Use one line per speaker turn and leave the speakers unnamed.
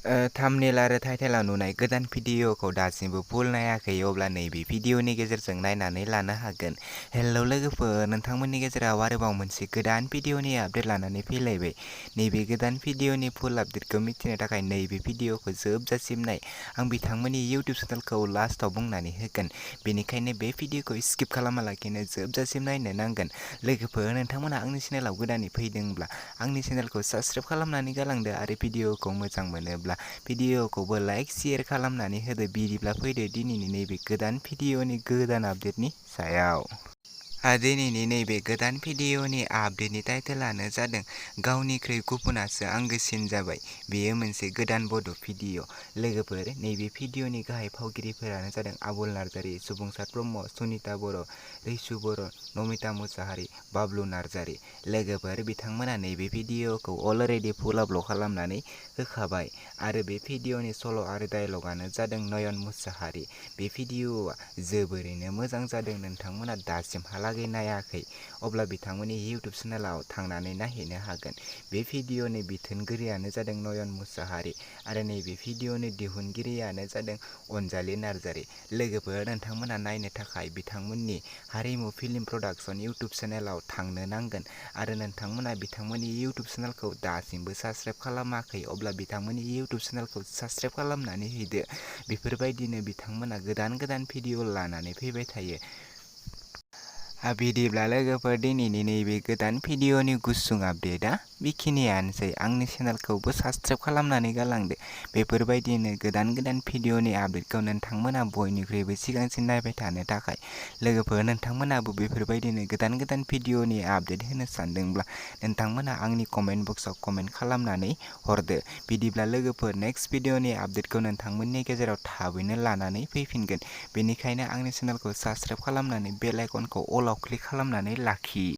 Thumbnail आरो टाइटेलाव नुनाय गोदान भिडिअखौ दासिमबो फुल नायाखै अब्ला नैबे भिडिअनि गेजेरजों नायनानै लानो हागोन। हेलौ लोगोफोर, नोंथांमोननि गेजेराव आरोबाव मोनसे गोदान भिडिअनि आपडेट लानानै फैलायबाय। नैबे गोदान भिडिअनि फुल आपडेटखौ मिथिनो थाखाय नैबे भिडिअखौ जोबजासिम नाय। आं बिथांमोननि इउटिउब चेनेलखौ लास्टआव बुंनानै होगोन, बेनिखायनो बे भिडिअखौ स्किप खालामालाखिनो जोबजासिम नायनो नांगोन। लोगोफोर, नोंथांमोना आंनि चेनेलाव गोदानै फैदोंब्ला आंनि चेनेलखौ साबस्क्राइब खालामनानै गालांदो आरो भिडिअखौ मोजां मोनोब्ला भिडिअखौबो लाइक शेयार खालामनानै होदो। बिदिब्ला फैदो दिनैनि नैबे गोदान भिडिअनि गोदान आपडेटनि सायाव। दिनैनि नैबे गोदान भिडिअनि आपडेटनि टाइटेलानो जादों गावनिख्रुइ गुबुनासो आंगोसिन जाबाय। बेयो मोनसे गोदान बड' भिडिअ। लोगोफोर, नैबे भिडिअनि गाहाय फावगिरिफोरानो जादों आबुल नार्जारि, सुबुंसार ब्रह्म, सुनिता बर', रैसु बर', नमिता मुसाहारि, बाबलु नार्जारि। लोगोफोर, बिथांमोना नैबे भिडिअखौ अलरेडि फुल आपल'ड खालामनानै होखाबाय आरो बे भिडिअनि सल' आरो डायलगआनो जादों नयन मुसाहारि। बे भिडिअआ जोबोरैनो मोजां जादों। नोंथांमोना दासिमहालागै नायाखै अब्ला बिथांमोननि इउटिउब चेनेलाव थांनानै नायहैनो हागोन। बे भिडिअनि बिथोनगिरियानो जादों नयन मुसाहारि आरो नैबे भिडिअनि दिहुनगिरियानो जादों अनजालि नार्जारि। लोगोफोर, नोंथांमोना नायनो थाखाय बिथांमोननि हारिमु फिल्म प्रडाक्सन इउटिउब चेनेलाव थांनो नांगोन आरो नोंथांमोना बिथांमोननि इउटिउब चेनेलखौ दासिमबो साबस्क्राइब खालामाखै अब्ला बिथांमोननि इउटिउब चेनेलखौ साबस्क्राइब खालामनानै हैदो। बेफोरबायदिनो बिथांमोना गोदान गोदान भिडिअ लानानै फैबाय थायो। बिदिब्ला लोगोफोर, दिनैनि नैबे गोदान भिडिअनि गुसुं आपडेटआ बेखिनियानोसै। आंनि चेनेलखौबो साबस्क्राइब खालामनानै गालांदो। बेफोरबायदिनो गोदान गोदान भिडिअनि आपडेटखौ नोंथांमोना बयनिख्रुइबो सिगांसिन नायबाय थानो थाखाय। लोगोफोर, नोंथांमोनाबो बेफोरबायदिनो गोदान गोदान भिडिअनि आपडेट होनो सानदोंब्ला नोंथांमोना आंनि कमेन्ट बक्सआव कमेन्ट खालामनानै हरदो। बिदिब्ला लोगोफोर, नेक्स्ट भिडिअनि आपडेटखौ नोंथांमोननि गेजेराव थाबैनो लानानै फैफिनगोन। बेनिखायनो आंनि चेनेलखौ साबस्क्राइब खालामनानै बेल आइकनखौ अलाव क्लिक खालामनानै लाखि।